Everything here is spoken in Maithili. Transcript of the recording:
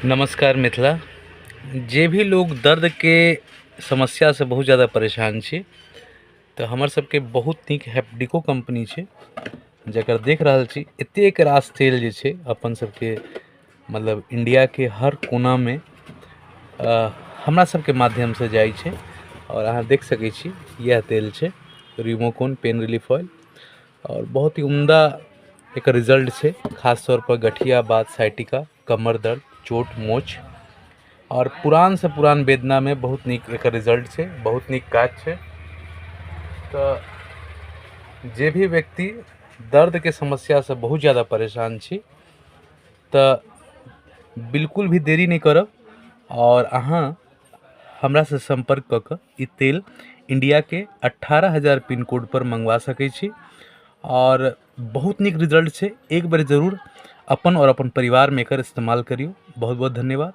नमस्कार मिथिला। जे भी लोग दर्दके समस्यासँ बहुत ज्यादा परेशान छी, तऽ हमर सबके बहुत नीक हेप्डिको कम्पनी छै, जकर देख रहल छी एतेक रास तेल जे छै अपन सबके मतलब इण्डियाके हर कोनामे हमरा सबके माध्यमसँ जाइ छै। आओर अहाँ देख सकै छी इएह तेल छै रिमोकोन पेन रिलीफ ऑयल, आओर बहुत ही उम्दा एकर रिजल्ट छै, खास तौर पर गठिया बात, साइटिका, कमर दर्द, चोट मोच आओर पुरानसँ पुरान वेदनामे बहुत नीक एकर रिजल्ट छै, बहुत नीक काज छै। तऽ जे भी व्यक्ति दर्दके समस्यासँ बहुत ज्यादा परेशान छी, तऽ बिल्कुल भी देरी नहि करब आओर अहाँ हमरासँ सम्पर्क कऽ कऽ ई तेल इण्डियाके 18,000 पिन कोडपर मङ्गवा सकै छी आओर बहुत नीक रिजल्ट छै। एक बेर जरूर अपन आओर अपन परिवारमे एकर इस्तेमाल करियौ। बहुत बहुत धन्यवाद।